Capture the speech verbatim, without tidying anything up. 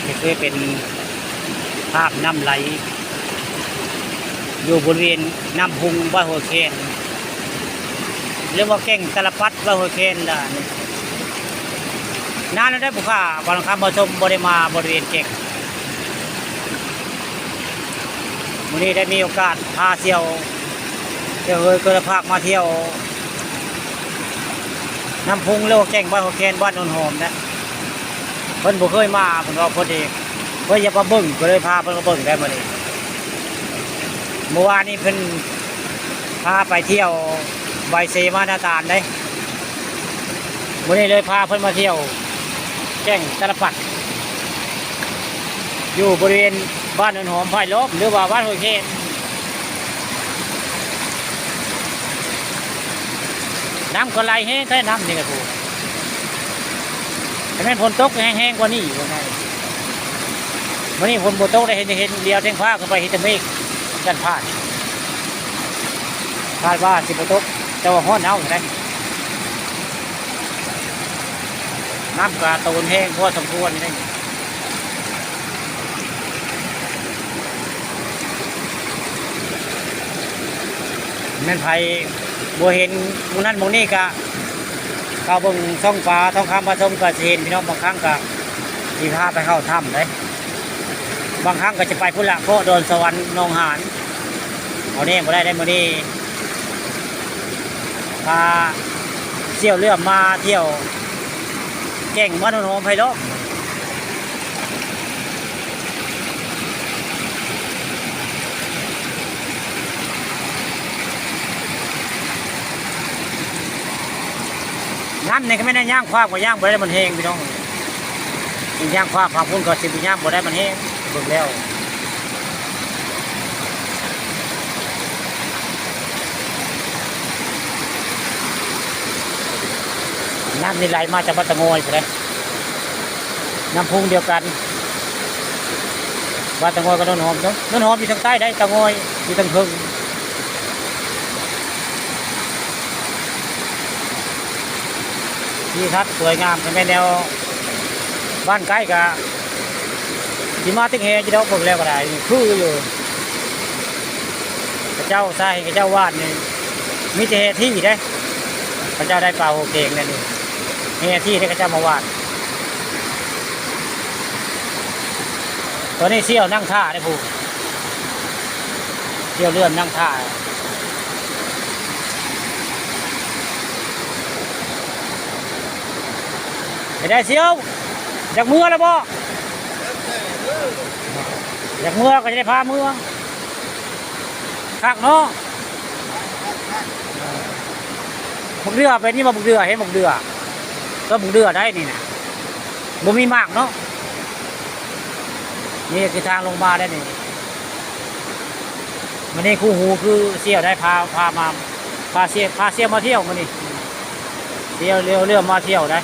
ก็เคยเป็นภาพน้ำไหล อยู่บริเวณน้ำพุงบ้านห้วยแคน หรือว่าแก่งตะละปัดบ้านห้วยแคนด่าน นานแล้วได้ผู้ข้า วันคำมาชมบ่ได้มาบริเวณแก่ง มื้อนี้ได้มีโอกาสพาเสี่ยว เสี่ยวเฮยเกอภาคมาเที่ยว น้ำพุงหรือว่าแก่งบ้านห้วยแคน บ้านโนนหอมนะ เพิ่นบ่เคยมา เพิ่นว่าเพิ่นเอง เพิ่นอยากมาเบิ่ง ก็เลยพาเพิ่นมาเบิ่งได้มื้อนี้ เมื่อวานนี้เพิ่นพาไปเที่ยวใบเสมานาตาลเด้ มื้อนี้เลยพาเพิ่นมาเที่ยวแก่งตะละปัด อยู่บริเวณบ้านโนนหอมไผ่ล้อม หรือว่าบ้านห้วยแคน น้ำก็ไหลแฮงแท้ น้ำนี่ก็พูด แต่แม่นฝนตกแฮงๆกว่านี้อยู่ไง มื้อนี้ฝนบ่ตกได้ เห็น เห็นเดียวแท่งฟ้าขึ้นไป เห็นแต่เมฆจันทร์พาด คาดว่าสิบ่ตก แต่ว่าฮ้อนเอาอยู่ได้ น้ำกะโตนแฮงพอสมควรอยู่ได้ แม่นไผบ่เห็นหมู่นั้นหมู่นี้กะ เข้าเบิ่งช่องปลาทองคำผสมก็สิเห็นพี่น้อง บางครั้งก็สิพาไปเข้าถ้ำเด้ บางครั้งก็จะไปพุ้นละ เกาะดอนสวรรค์หนองหาน เอาแน่บ่ได้ได้มื้อนี้ พาเสี่ยวเลื่อมมาเที่ยวแก่งบ้านโนนหอมไผ่ล้อม น้ำนี่ก็แม่นย่างความก็ย่างบ่ได้ มันแฮงพี่น้อง ย่างความ ฝั่งพุ้นก็สิย่างบ่ได้ มันแฮง เบิ่งแล้ว น้ำนี่ไหลมาจากบ้านตะงอยพู้นเด้ น้ำพุงเดียวกัน บ้านตะงอยกับโนนหอมเนาะ โนนหอมอยู่ทางใต้ได้ ตะงอยอยู่ทางเทิง ทิวทัศน์สวยงาม แต่แม่นแนวบ้านใกล้กะ สิมาตึกแฮจิดอก เบิ่งแล้วก็ได้ นี่คืออยู่ เขาเจ้าใส่ เขาเจ้าหว่านนี่ มีแต่แฮที่เด้ เขาเจ้าได้ปลาโฮเกงนั่นนี่ แฮที่เด้ เขาเจ้ามาหว่าน ตอนนี้เสี่ยวนั่งท่าได้พู้น เสี่ยวเลื่อมนั่งท่า ไปได้เสี่ยว อยากเมือแล้วบ่ อยากเมือก็จะได้พาเมือ คักเนาะ บักเดือเป็นนี่บ่ บักเดือ เห็นบักเดือ ก็บักเดือได้นี่นะ บ่มีหมากเนาะ นี่คือทางลงมาได้นี่ มื้อนี้คู่หูคือเสี่ยวได้พา พามา พาเสี่ยว พาเสี่ยวมาเที่ยวมื้อนี้ เสี่ยวเลื่อม เลื่อมมาเที่ยวได้